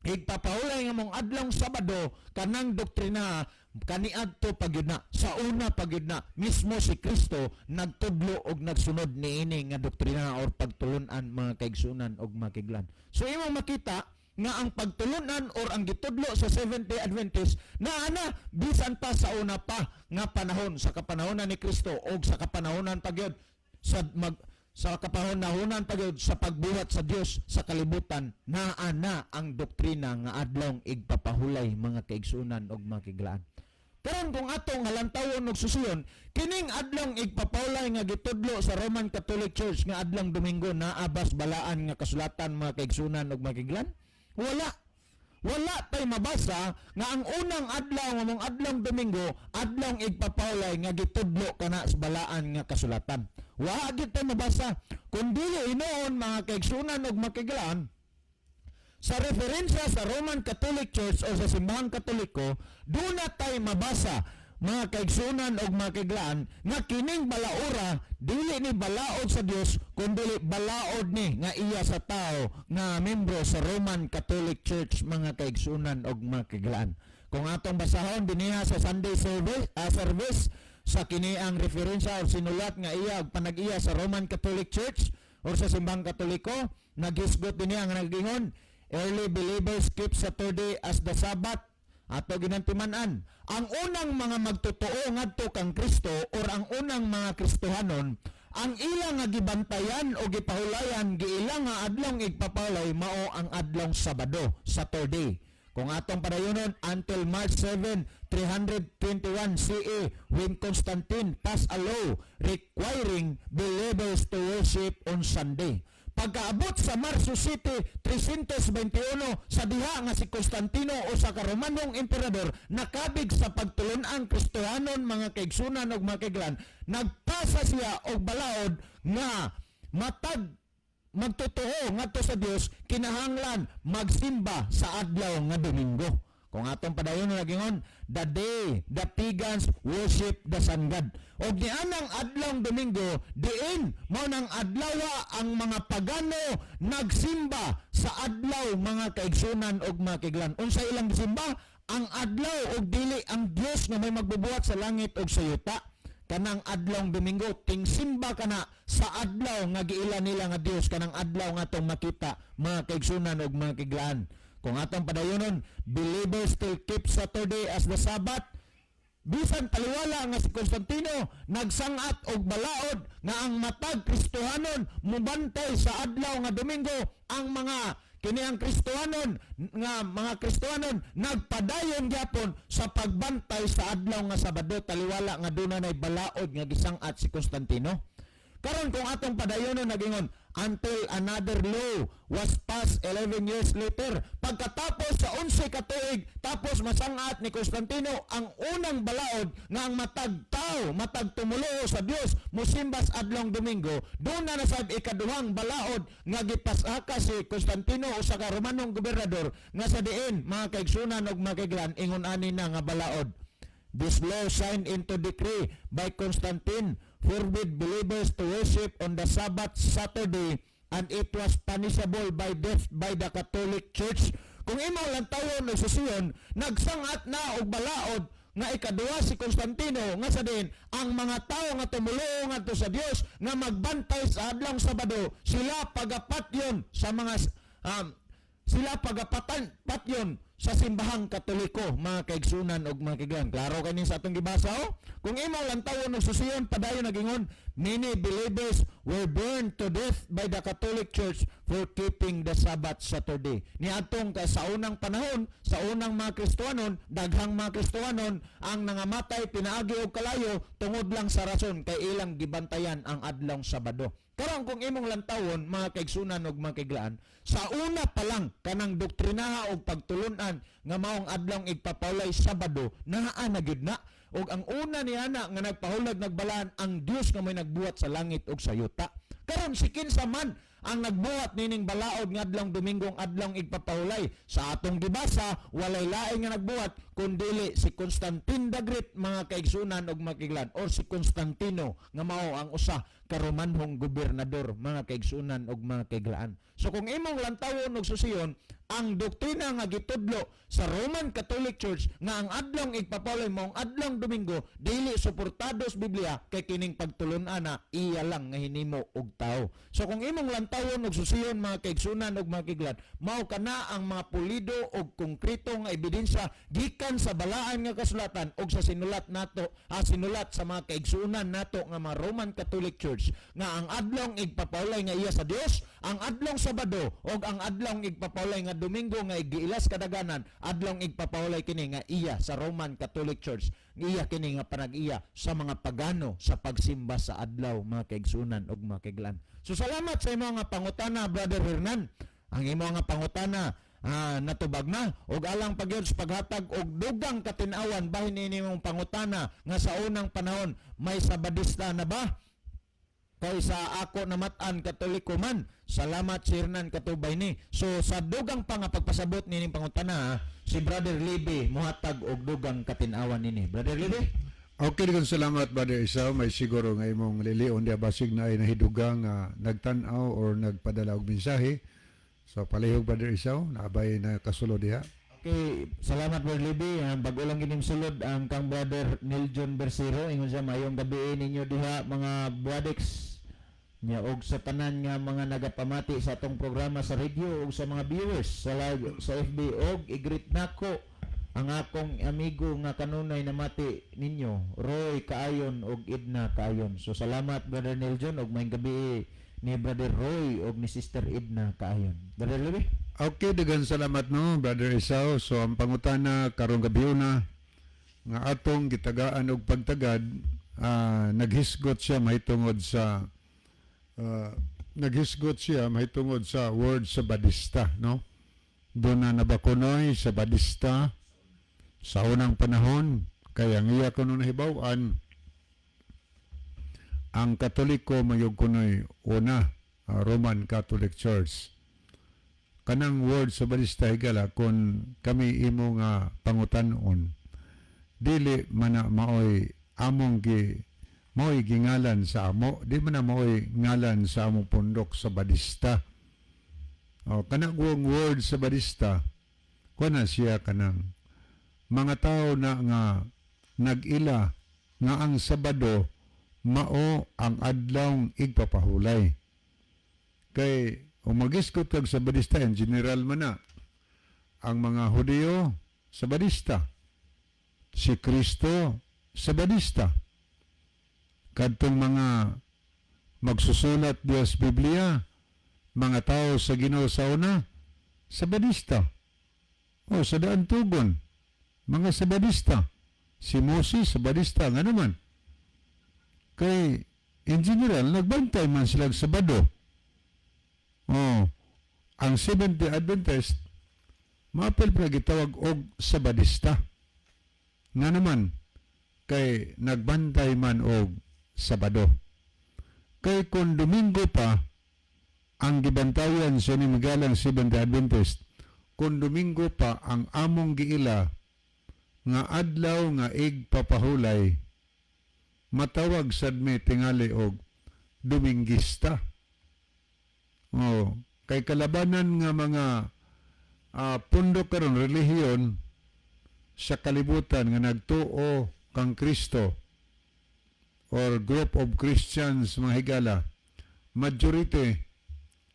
igpapahulay nga mong adlong Sabado, kanang doktrina kaniadto pagyud na, sa una pagyud na mismo si Kristo nagtudlo og nagsunod niini nga doktrina or pagtulunan, mga kaigsunan og mga kiglan. So imong makita nga ang pagtulunan or ang gitudlo sa Seventh Day Adventist na ana bisan pa sa una pa nga panahon, sa kapanahonan ni Kristo og sa kapanahonan pagyud sa kapanahonan pa gyud sa pagbuhat sa Dios sa kalibutan, naa na ang doktrina nga adlong igpapahulay, mga kaigsunan og mga kiglaan. Karon, kung ato nga lantawon og susiyon kining adlong igpapahulay nga gitudlo sa Roman Catholic Church nga adlong Domingo, naa bas balaan nga kasulatan, mga kaigsunan og mga kiglan? Wala. Wala tay mabasa nga ang unang adlaw nga mong adlong Domingo, adlong igpapahulay nga gitudlo kana sa balaan nga kasulatan. Wa gyud tay mabasa. Kun dili hinuon, mga kaigsunan ug makiglaan, sa referensya sa Roman Catholic Church o sa Simbahang Katoliko, duna tay mabasa, mga kaigsunan og mga kiglaan, nga kining balaura dili ni balaod sa Dios kundi balaod ni nga iya sa tao nga membro sa Roman Catholic Church, mga kaigsunan og mga kiglaan. Kung atong basahon dinhiha sa Sunday service sa kini ang referensya o sinulat nga iya og panag-iya sa Roman Catholic Church or sa Simbahang Katoliko, nagisgot dinhiha nga nagingon, "Early believers keep Saturday as the Sabbath." Ato ginantiman-an. Ang unang mga magtotoo ngadto kang Kristo or ang unang mga Kristohanon, ang ilang nga gibantayan o gipahulayan, giila nga adlong igpapahulay mao ang adlong Sabado, Saturday. Kung atong padayonon, until March 7, 321 CE, when Constantine passed a law requiring believers to worship on Sunday. Pagkaabot sa Marso 7, 321, sa diha nga si Constantino o sa Romanong emperador nakabig sa pagtulun-ang Kristohanon, mga kaigsunan ug mga kaiglan, nagpasa siya og balaod nga matag magtotoo ngadto sa Dios kinahanglan magsimba sa adlaw nga Domingo. Kung atong padayon, nagingon, "The day the pagans worship the sun god." Og nianang adlong Domingo, diin mao nang adlawa ang mga pagano nagsimba sa adlaw, mga kaigsunan og mga kiglan. Unsa ilang gisimba? Ang adlaw og dili ang Dios nga may magbubuhat sa langit og sa yuta. Kanang adlong Domingo, tingsimba kana sa adlaw nga giila nila nga Dios, kanang adlaw nga atong makita, mga kaigsunan og mga kiglaan. Kung atong padayonon, "Believers still keep Saturday as the Sabbath." Bisan taliwala nga si Constantino nagsangat og balaod nga ang matag Kristohanon mubantay sa adlaw nga Domingo, ang mga kini ang Kristohanon nga mga Kristohanon nagpadayon gyapon sa pagbantay sa adlaw nga Sabado taliwala nga duna nay balaod nga gisangat si Constantino. Karon, kung atong padayonon, nagingon, until another law was passed 11 years later. Pagkatapos sa 11 ka tuig, tapos masangat ni Constantino ang unang balaod nga ang matag tao, matag tumuluo sa Dios mosimbas adlong Domingo, duna na sab ikaduhang balaod nga gipasaka si Constantino, usa ka Romanong gobernador, nga sa diin, mga kaigsunan ug mga kaiglan, ingon ani na nga balaod. This law, signed into decree by Constantine, forbid believers to worship on the Sabbath Saturday and it was punishable by death by the Catholic Church. Kung imo lang tawon og susiyon, nagsangat na og balaod nga ikaduha si Constantino nga sa diin ang mga tao nga tumuluo ngadto sa Dios nga magbantay sa adlong Sabado, sila pagapatan patyon sa Simbahang Katoliko, mga kaigsunan og mga kaiglan. Klaro kani sa atong gibasa, oh. Kung imo lang tawon og susiyon, padayon nagingon, many believers were burned to death by the Catholic Church for keeping the Sabbath Saturday. Niadtong ka sa unang panahon, sa unang mga Kristohanon, daghang mga Kristohanon ang nangamatay pinaagi og kalayo tungod lang sa rason kay ilang gibantayan ang adlong Sabado. Karon, kung imong lantawon, mga kaigsunan ug mga kaiglaan, sa una pa lang kanang doktrinaha og pagtulunan nga maong adlong igpapawlay Sabado, naa na gyud na. Ug ang una niana nga nagpahulag nagbalaan ang Dios nga may nagbuhat sa langit ug sa yuta. Karon, si kinsa man ang nagbuhat nining balaod nga adlong Domingo ang adlong igpapahulay? Sa atong gibasa, walay lain nga nagbuhat kundili si Constantine the Great, mga kaigsunan ug mga kaiglan, or si Constantino nga mao ang usa ka Romanhong gobernador, mga kaigsunan ug mga kaiglaan. So kung imong lantawon og susiyon, ang doktrina nga gitudlo sa Roman Catholic Church nga ang adlong igpapahulay maong adlong Domingo, dili suportado sa Biblia kay kining pagtulun-an na iya lang nga hinimo og tao. So kung imong lantawon og susiyon, mga kaigsunan ug mga kaiglan, mao kana ang mga pulido og konkreto nga ebidensya gikan sa balaan nga kasulatan og sa sinulat nato, sinulat sa mga kaigsunan nato nga mga Roman Catholic Church, nga ang adlong igpapahulay nga iya sa Dios, ang adlong Sabado, og ang adlong igpapahulay nga Domingo nga giilas kadaganan, adlong igpapahulay kini nga iya sa Roman Catholic Church, iya kini nga panag-iya sa mga pagano sa pagsimba sa adlaw, mga kaigsunan ug mga kaiglan. So salamat sa imo nga pangutana, Brother Hernan. Ang imo nga pangutana natubag na, ug alang pagyud sa paghatag og dugang katin-awan bahin ini imong pangutana nga sa unang panahon may Sabadista na ba, kay sa ako namat-an Katoliko man. Salamat, Sir Hernan, katubay ni. So sa dugang pa nga pagpasabot nining pangutana, si Brother Libby mohatag og dugang katin-awan nini. Brother Libby. Okay, daghang salamat, Brother Isaw. May siguro nga imong lilion diya, basig na ay nahidugang nagtan-aw or nagpadala og mensahe. So palihog, Brother Isaw, naabay na kasulo diha. Okay, salamat, Brother Libby. Bago lang gining sulod ang kang Brother Neil John Bersero. Ingon siya, "Mayong gabi ninyo diha, mga Buadex nya og sa tanan nga mga nagapamati sa atong programa sa radio ug sa mga viewers sa live sa FB, og i-greet nako ang akong amigo nga kanunay namati ninyo, Roy Kaayon og Edna Kaayon." So salamat, Brother Neil John, og maayong gabi ni Brother Roy og ni Sister Edna Kaayon. Brother Libby. Okay, daghang salamat no, Brother Isaw. So ang pangutana karong gabi na nga atong gitagaan og pagtagad, naghisgot siya mahitungod sa word Sabadista, no? Duna na ba kunoy Sabadista sa unang panahon? Kaya ang iya kuno nahibaw-an, ang Katoliko mayog kunoy una, Roman Catholic Church. Kanang word Sabadista, higala, kung kami imo nga pangutanon, dili man na maoy among gi maoy gingalan sa amo, di man na maoy ngalan sa among pundok, Sabadista. O kanang word Sabadista, kuha na siya kanang mga tao na nga nag-ila nga ang Sabado mao ang adlawng igpapahulay. Kay kung magisgot kag Sabadista, in general man na, ang mga Hudiyo, Sabadista. Si Kristo, Sabadista. Kadtong mga magsusulat diya sa Biblia, mga tao sa Ginoo sa una, Sabadista. O sa daan tugon, mga Sabadista. Si Moses, Sabadista, nga naman. Kay, in general, nagbantay man sila sa Sabado. Oh, ang Seventh-day Adventist maapil pa gitawag og Sabadista. Nga naman kay nagbantay man og Sabado. Kay kung Domingo pa ang gibantayan sa nimigalang Seventh-day Adventist, kung Domingo pa ang among giila nga adlaw nga igpapahulay, matawag sad mi tingali og Domingista. Oh, kay kalabanan nga mga pundo karon relihiyon sa kalibutan nga nagtuo kang Kristo or group of Christians, mga higala, majority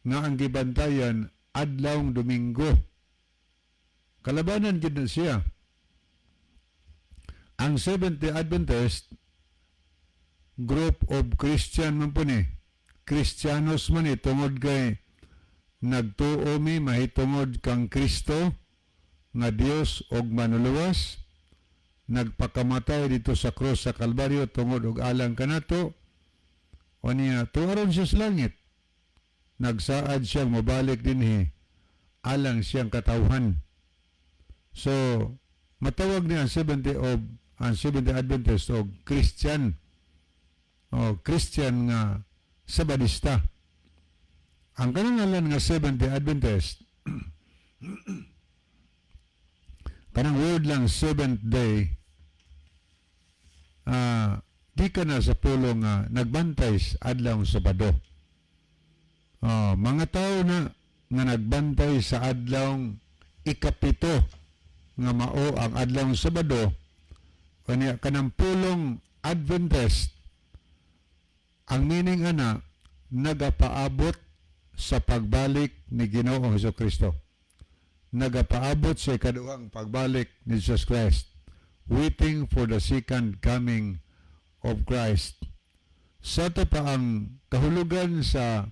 nga ang gibantayan adlawng Domingo. Kalabanan gid na siya. Ang Seventh-day Adventist, group of Christian man po ni. Kristiyanos man ni tungod kay nagtuo mi mahitungod kang Kristo nga Dios og manuluwas, nagpakamatay dito sa krus sa Kalbaryo tungod og alang kanato. O niya tuaron siya sa langit, nagsaad siyang mobalik dinhi alang siyang katawhan. So matawag niya ang Seventh Adventist og Christian o Christian nga Sabadista. Ang kanang ngalan nga Seventh Day Adventist, kanang word lang seventh day, di ka na sa pulong nga nagbantay sa adlaw Sabado. Oh, mga tao na nga nagbantay sa adlaw ikapito nga mao ang adlaw Sabado. Kanya kanang pulong Adventist, ang meaning ana, nagapaabot sa pagbalik ni Ginoong Hesus Kristo. Nagapaabot sa ikaduhang pagbalik ni Jesus Christ. Waiting for the second coming of Christ. Sa ito pa ang kahulugan sa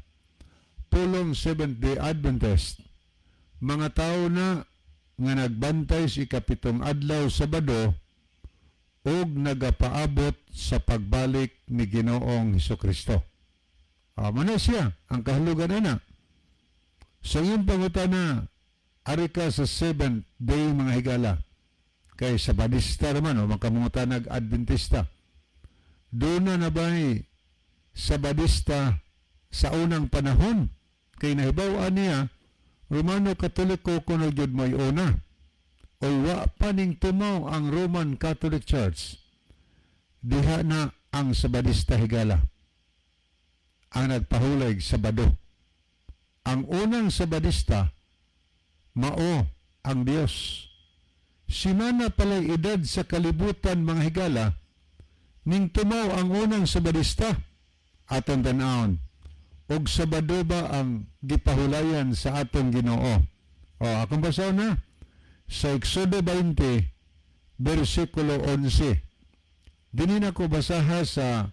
pulong Seventh-day Adventist, mga tao na nga nagbantay sa ikapitong adlaw Sabado ug nagapaabot sa pagbalik ni Ginoong Hesus Kristo. Mao siya ang kahulugan ana. Sa iyong pangutana, ari ka sa seventh day, mga higala. Kay Sabadista naman o makamangutanag Adventista. Doon na ba'y Sabadista sa unang panahon? Kay nahibaw niya, Romano Katoliko kuno jud mo'y una. O wa pa ning tumaw ang Roman Catholic Church. Diha na ang Sabadista, higala. Ang nagpahulay Sabado. Ang unang Sabadista mao ang Dios. Simana pala'y edad sa kalibutan, mga higala, ning tumaw ang unang Sabadista. Aton tan-awon. Og Sabado ba ang gipahulayan sa atong Ginoo? O, akong basahon na. Sa Exodo 20, versikulo 11. Dini na ko basaha sa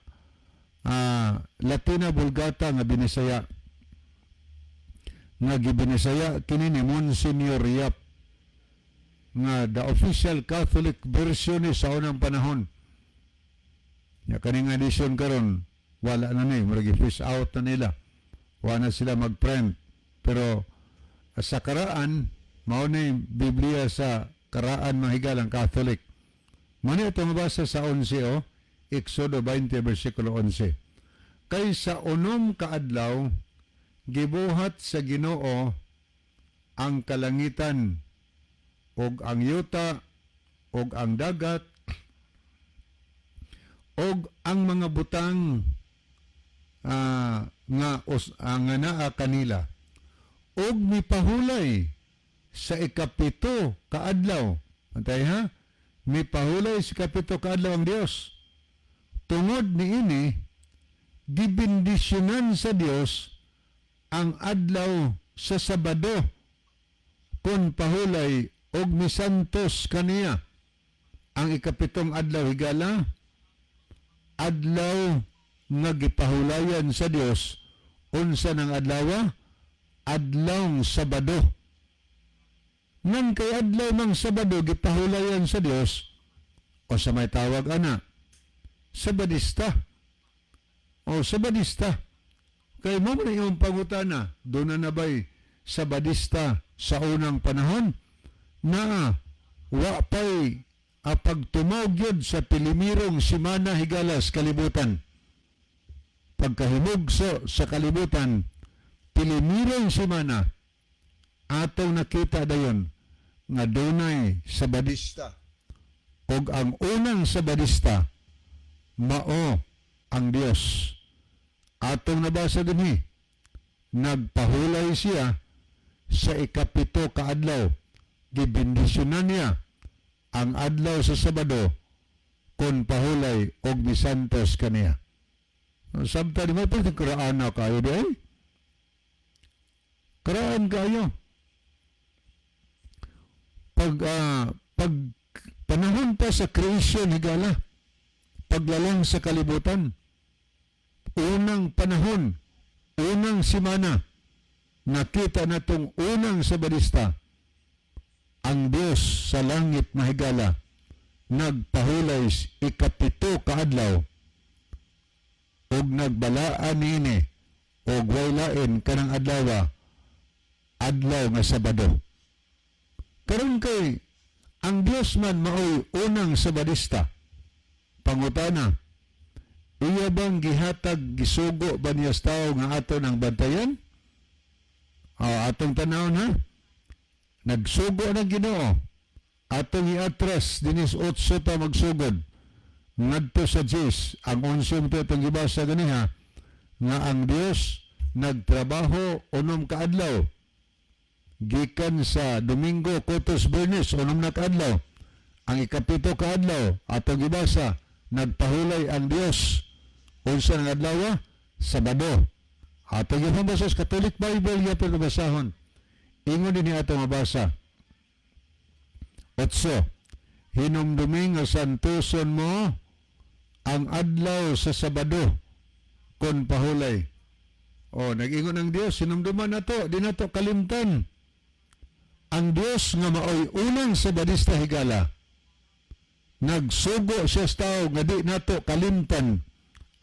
Latina Vulgata nga Binisaya. Nga gibinisaya kini ni Monsignor Yap nga the official Catholic version ni sa unang panahon. Ya kaning edition karon wala na ni, murag fish out na nila. Wala na sila mag-print. Pero sa karaan, mao ni Biblia sa karaan, mga higalang Catholic. Mao ni ito mabasa sa 11 o, Exodo 20 versikulo 11. Kay sa 6 ka adlaw gibuhat sa Ginoo ang kalangitan ug ang yuta ug ang dagat ug ang mga butang nga naa kanila, ug mipahulay sa 7 ka adlaw. Antay ha, mipahulay sa 7 ka adlaw ang Dios. Tungod niini gibendisyonan sa Dios ang adlaw sa Sabado kun pahulay og misantos kaniya. Ang 7 adlaw, higala, adlaw nga gipahulayan sa Dios. Unsa nang adlaw? Adlawng Sabado. Nang kay adlaw ng Sabado gipahulayan sa Dios, o sa may tawag ana? Sabadista. O Sabadista. Kay mao man iyong pangutana, duna na ba'y Sabadista sa unang panahon? Naa, wa pa'y pagtumaw gyud sa pilimirong simana, higala, sa kalibutan. Pagkahimugso sa kalibutan, pilimirong simana, atong nakita dayon nga dunay Sabadista. Og ang unang Sabadista mao ang Dios. Atong nabasa dinhi, nagpahulay siya sa 7 ka adlaw. Gibendisyonan niya ang adlaw sa Sabado kon pahulay og misantos kaniya. Samtang mo pa karaan na kayo di ay. Karaan kayo. Pag panahon pa sa creation, higala, paglalang sa kalibutan, unang panahon, unang simana, nakita na tong unang Sabadista, ang Diyos sa langit, mahigala, nagpahulay 7 kaadlaw ug nagbalaan niini og way lain kanang adlaw, adlaw nga Sabado. Karon kay ang Dios man maoy unang Sabadista. Pangutana, iya bang gihatag, gisugo ba niya sa tao nga ato ng bantayan? Ah, atong tanawon ha. Nagsugo ng Ginoo. Atong iatras dinis 8 ta magsugod. Ngadto sa 10, ang 11 to itong gibasa ganiha nga ang Dios nagtrabaho 6 ka adlaw. Gikan sa Domingo, kutob Biyernes, 6 na kaadlaw. Ang 7 ka adlaw, atong gibasa, nagpahulay ang Dios. Unsa ang adlaw? Sabado. Atong gibasa sa Catholic Bible gyapon basahon. Ingon din ato mabasa. 8. Hinumdumi nga santuson mo ang adlaw sa Sabado kon pahulay. O, nag-ingon ang Dios, hinumduman nato, di nato kalimtan. Ang Dios nga maoy unang Sabadista, higala, nagsugo siya sa tao nga di nato kalimtan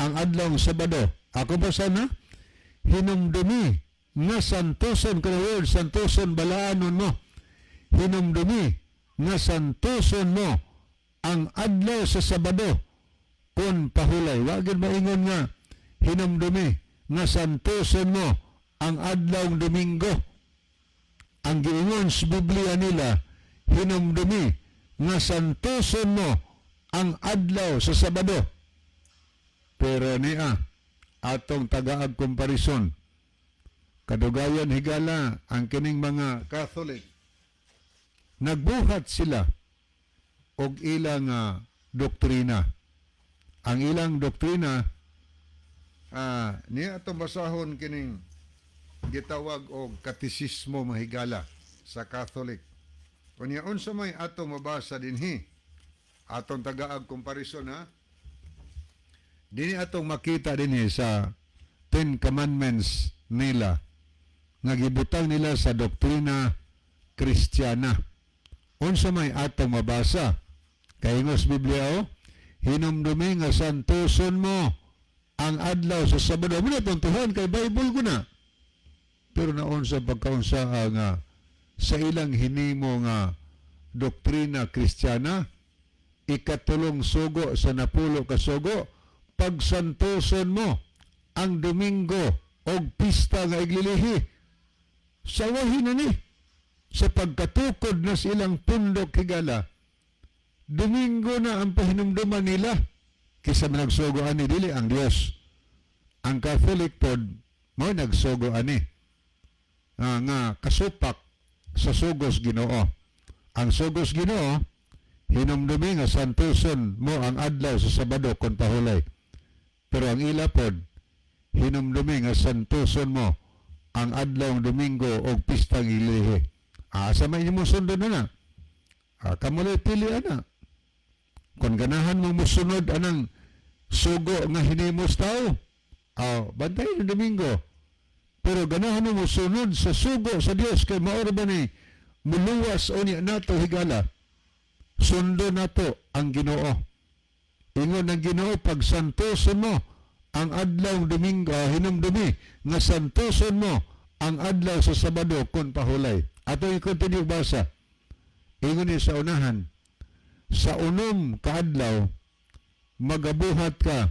ang adlaw Sabado. Ako ba sana? Hinumdumi nga santoson, kana word, santoson, balaanon mo. Hinumdumi nga santoson mo ang adlaw sa Sabado kon pahulay. Wa gyud maingon nga hinumdumi nga santoson mo ang adlaw Domingo. Ang giingon sa Biblia nila, hinumdumi nga santoson mo ang adlaw sa Sabado. Pero niya, atong tagaag komparison, kadugayan, higala, ang kining mga Catholic, nagbuhat sila og ilang doktrina. Ang ilang doktrina, niya atong basahon kining gitawag og katisismo, mahigala, sa Catholic. Unya unsa may atong mabasa dinhi? Atong tagaag komparison ha. Dinhi atong makita dinhi sa Ten Commandments nila nga gibutang nila sa doktrina Kristiyana. Unsa may atong mabasa? Kay ingos Biblia oh, hinumdumi nga santoson mo ang adlaw sa Sabado. Muna tuntuhan kay Bible ko na. Pero naon sa pagkaunsa nga sa ilang hinimo nga doktrina Kristiyana, 3 sugo sa 10 ka sugo, pagsantoson mo ang Domingo og pista nga iglilihi. Sawahin na ni sa pagkatukod na sa ilang pundok, higala. Domingo na ang pahinumduman nila kaysa nagsugo ani, dili ang Dios. Ang Catholic pod mo nagsugo ani nga kasupak sa sugos Ginoo. Ang sugos Ginoo, hinumdumi nga santuson mo ang adlaw sa Sabado kon pahulay. Pero ang ila pod, hinumdumi nga santuson mo ang adlaw Domingo og pistang ilihi. Asa may mo sundon na na? Kamo pili ana. Kung ganahan mo musunod anang sugo nga hinimos tao, bantay ng Domingo. Pero ganahan mo musunod sa sugo sa Dios kay mao ba ni muluwas o niya nato, higala. Sundo nato ang Ginoo. Ingon ng Ginoo, pagsantoson mo Ang adlaw Domingo, hinumdumi nga santoson mo ang adlaw sa Sabado kun pahulay. Ato i-continue basa. Ingon ni sa unahan, sa 6 ka adlaw magabuhat ka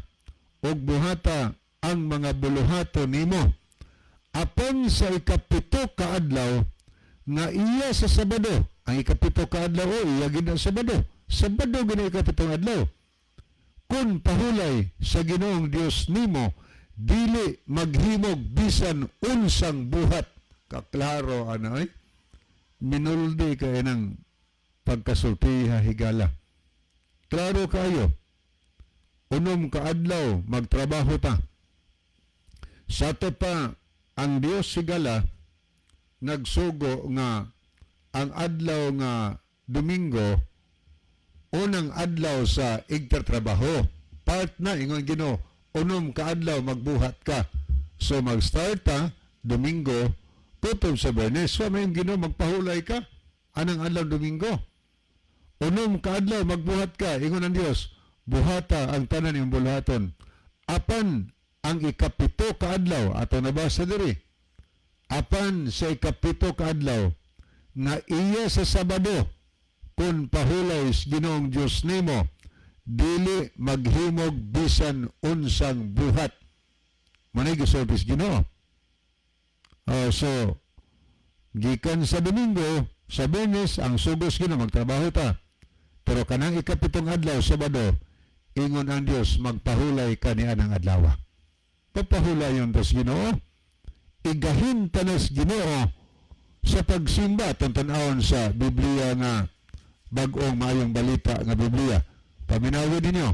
og buhata ang mga buluhaton nimo. Apan sa 7 ka adlaw nga iya sa Sabado, ang 7 ka adlaw o iya gid ang Sabado. Sabado gid ang 7 adlaw. Kun pahulay sa Ginoong Dios nimo, dili maghimog bisan unsang buhat. Kaklaro ano ay minuldi kay nang pagkasultiha, higala. Klaro kayo. 6 ka adlaw magtrabaho ta. Sa ato pa ang Dios, higala, nagsugo nga ang adlaw nga Domingo unang adlaw sa igtatrabaho. Part na ingon Ginoo, 6 ka adlaw magbuhat ka. So mag-start ta Domingo kutob sa Biyernes. So may Ginoo magpahulay ka anang adlaw Domingo. 6 ka adlaw magbuhat ka, ingon ang Dios. Buhata ang tanan imong buluhaton. Apan ang 7 ka adlaw ato nabasa diri. Apan sa 7 ka adlaw nga iya sa Sabado kun pahulay sa Ginoong Dios nimo, dili maghimog bisan unsang buhat. Manay gisulti sa Ginoo. Oh, so gikan sa Domingo sa Biyernes ang sugos Ginoo magtrabaho ta. Pero kanang 7 adlaw Sabado, ingon ang Dios magpahulay ka ni anang adlaw. Papahulayon tas Ginoo. Igahin tanas Ginoo sa pagsimba tan-awon sa Biblia nga bag-ong maayong balita nga Biblia. Paminawin ninyo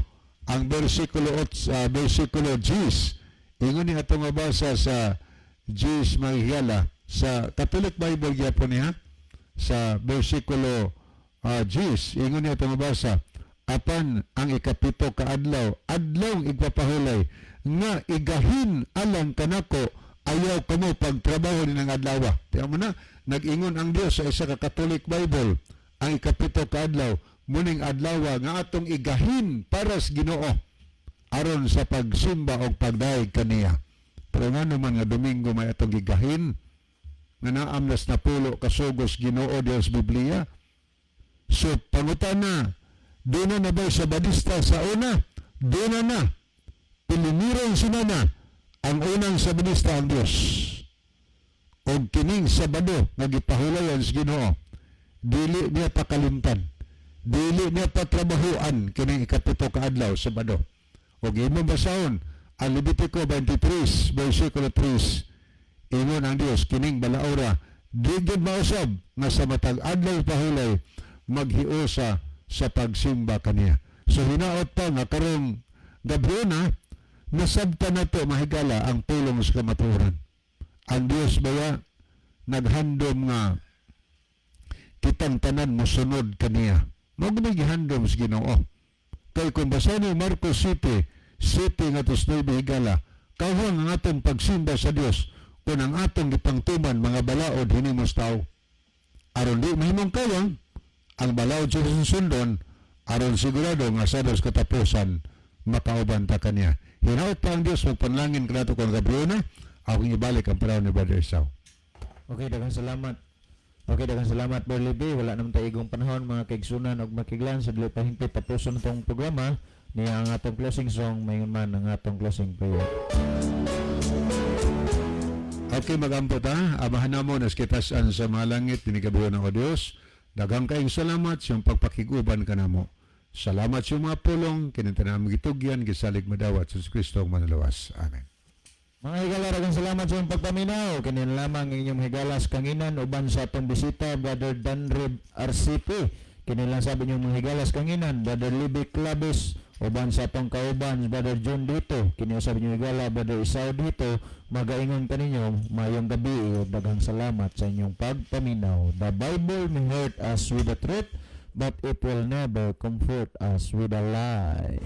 ang versikulo 8, versikulo 10. Ingon ni atong mabasa sa 10, mga higala, sa Catholic Bible gyapon niya sa versikulo 10. Ingon niya atong mabasa, apan ang 7 ka adlaw, adlaw igpapahulay nga igahin alang kanako, ayaw kamo pagtrabaho ni ng adlaw. Tiyan mo na, nag-ingon ang Dios sa isa ka Catholic Bible, ang 7 ka adlaw muning adlaw nga atong igahin para sa Ginoo aron sa pagsimba og pagdayeg kaniya. Pero nga naman nga Domingo may atong gigahin nga naamlas na pulo kasugos Ginoo Dios Biblia. So pangutana, duna na ba sa Sabadista sa una? Duna na. Pilimiron sinana ang unang Sabadista ang Dios. Og kining Sabado nga gipahulayan sa Ginoo, dili niya pakalimtan. Dili niya patrabahuan kining 7 ka adlaw Sabado. Og imo basahon ang Levitico 23 versikulo 3. Ingon ang Dios kining balaora di gid mausab nga sa matag adlaw pahulay maghiusa sa pagsimba kaniya. So hinaot pa nga karong gabi na nasabtan nato, mahigala, ang pulong sa kamatuoran. Ang Dios baya naghandom nga kitang tanan mosunod kaniya. Mao gani gihandom sa Ginoo. Kay kung basahin ni Marcos 7, 7 nga 9, higala, kawang ang atong pagsimba sa Dios kung ang atong gipangtuman mga balaod hinimos tao. Aron di mahimong kawang ang balaod sa sundon, aron sigurado nga sa dos katapusan makauban ta kaniya. Hinaot pa ang Dios magpanlangin kanato kung gabi na akong ibalik ang panahon ni Brother Esau. Okay, daghang salamat. Okay, daghang salamat, Berly B. Wala naman tayo igong panahon, mga kaigsunan ug makiglan, sa dili pa hingpit tapuson tong programa niya ang atong closing song, mayon man ang atong closing prayer. Okay, magampo ta. Amahan namo nas kitasan sa mga langit, dinikabuhan ng o Diyos. Daghang kayong salamat sa iyong pagpakiguban kanamo. Salamat sa iyong mga pulong, kinanta namin gitugyan, gisalig madawat sa Kristo ang manalawas. Amen. Mga higala, daghang salamat sa iyong pagpaminaw. Kini lamang ang inyong higalas kanginan uban sa atong bisita, Brother Danrib RCP. Kini lang sabi inyong mga higalas kanginan, Brother Libby Clavis, uban sa atong kauban, Brother John dito. Kini usab inyong higala, Brother Isao dito. Magaingon kaninyo, mayong gabi, daghang salamat sa inyong pagpaminaw. The Bible may hurt us with the truth, but it will never comfort us with a lie.